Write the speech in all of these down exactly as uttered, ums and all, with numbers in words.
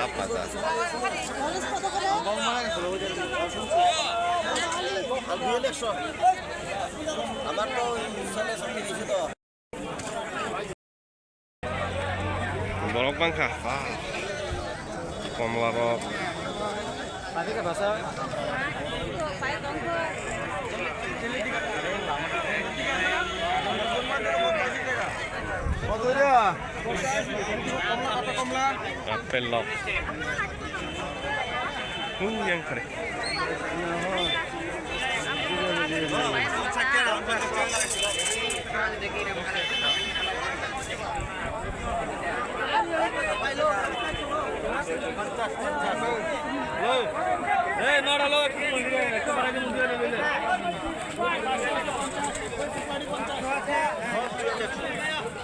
আপ বাজার। আমার তো ওই ছেলে সঙ্গে গেছে তো। Borok bangkha, ba. Komla rok. Apple rok. Hun yang kare.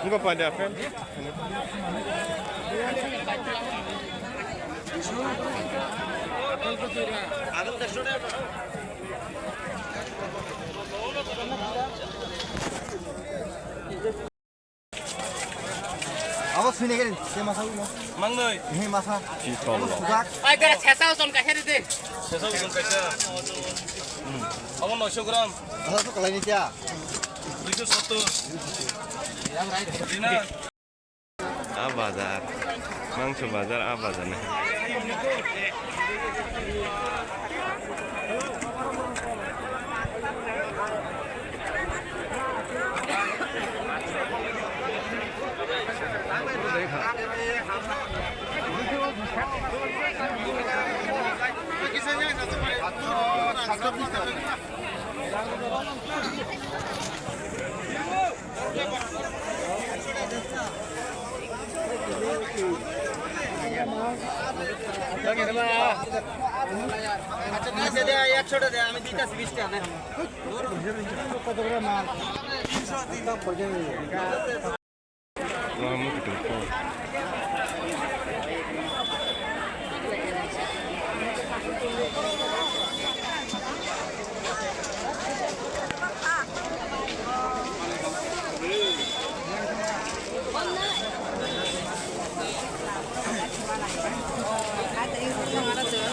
Nungo pada apa? Abo sini kan, dia masa ulo. Mangnoi. Ini masa. Sisolo. Sujak. Ai, gara sesa uson kaisa di. Sesa uson kaisa. Abo noisho gram. Asa tu kalai ni siya. Duisho sottor. Dina. A bazar. Mangso bazar, a bazar na. আচ্ছা, ঠিক আছে, দে, একশো টা দে, আমি দিতেছি বিশ টা, দে।